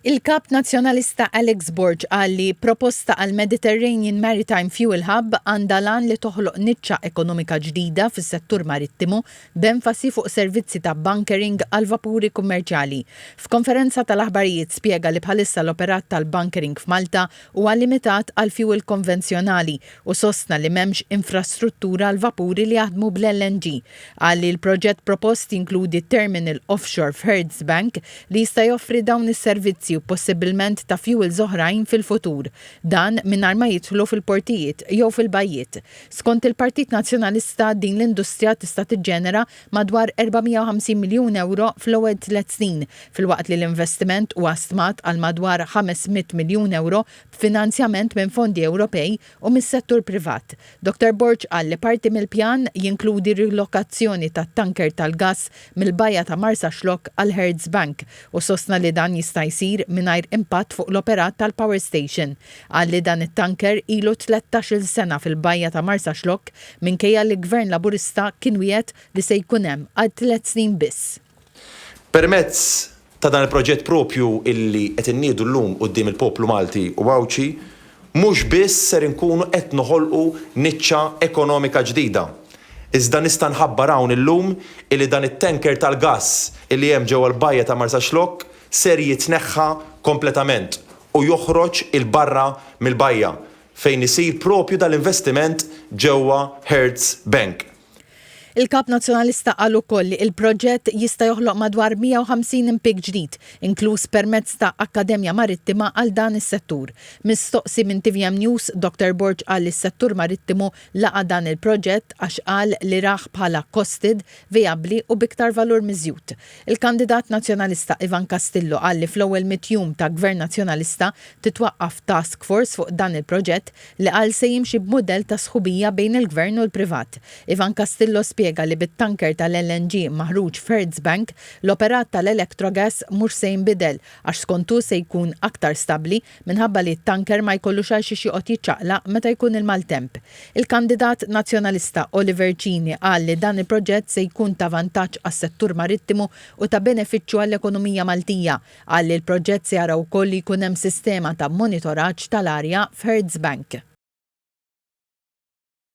Il-Kap Nazzjonalista Alex Borg qal li proposta għal Mediterranean Maritime Fuel Hub għandha l-għan li toħloq niċċa ekonomika ġdida fis-settur marittimu b'enfasi fuq servizzi ta' bunkering għal vapuri kummerċjali. F'konferenza tal-aħbarijiet spjega li bħalissa l-operat tal-bunkering f'Malta huwa limitat għal fuel konvenzjonali u sostna li m'hemmx infrastruttura għal vapuri li jaħdmu bl-LNG. Qal li l-proġett propost jinkludi terminal offshore f'Hurd's Bank li jista' joffri dawn is-servizzi u possibbilment ta' fuels oħrajn fil-futur. Dan mingħajr ma jidħlu fil-portijiet jew fil-bajjiet. Skont il-Partit Nazzjonalista din l-industrija tista' tiġġenera madwar 450 miljun ewro fl-ewwel tlett snin, filwaqt li l-investiment huwa stmat għal madwar 500 miljun ewro b'finanzjament minn fondi Ewropej u mis-settur privat. Dottor Borg qal li parti mill-pjan jinkludi rilokazzjoni tat-tanker tal-gass mill-bajja ta' Marsaxlokk għal Hurd's Bank u sostna li dan jista' jsir mingħajr impatt fuq l-operat tal-power station. Qal li dan it-tanker ilu 13-il sena fil-bajja ta' Marsaxlokk minkejja li Gvern Laburista kien wiegħed li se jkun hemm għal tlett snin biss. Permezz ta' dan il-proġett proprju illi qed inniedu llum quddiem il-poplu Malti u Għawdxi, mhux biss ser inkunu qed noħolqu niċċa ekonomika ġdida, iżda nista' nħabbar hawn illum illi dan it-tanker tal-gass illi hemm ġewwa l-bajja ta' Marsaxlokk ser jitneħħa kompletament u joħroġ 'il barra mill-bajja fejn isir proprju dan l-investiment ġewwa Hertz Bank. Il-Kap Nazzjonalista qal ukoll li il-proġett jista' joħloq madwar 150 impieg ġdid, inkluż permezz ta' akkademja marittima għal dan is-settur. Mistoqsi minn tvm News, Dottor Borg qal li s-settur marittimu laqa' dan il-proġett għax qal li rah bħala costed, vijabbli u b'iktar valur miżjud. Il-kandidat Nazzjonalista Ivan Castillo qal li fl-ewwel mitt jum ta' Gvern Nazzjonalista titwaqqaf task force fuq dan il-proġett li qal se jimxi b'mudell ta' sħubija bejn il-Gvern u l-privat. Ivan Castillo spjega li bit-tanker tal-LNG maħruġ f'Hurd's Bank, l-operat tal-Electrogas mhux se jinbidel għax skont hu se jkun aktar stabbli minħabba li t-tanker ma jkollux għal xiex joqgħod jiċċaqlaq meta jkun il-maltemp. Il-kandidat Nazzjonalista Oliver Cini qal li dan il-proġett se jkun ta' vantaġġ għas-settur marittimu u ta' benefiċċju għall-ekonomija Maltija. Qal li l-proġett se jara wkoll li jkun hemm sistema ta' monitoraġġ tal-arja f'Hurd's Bank.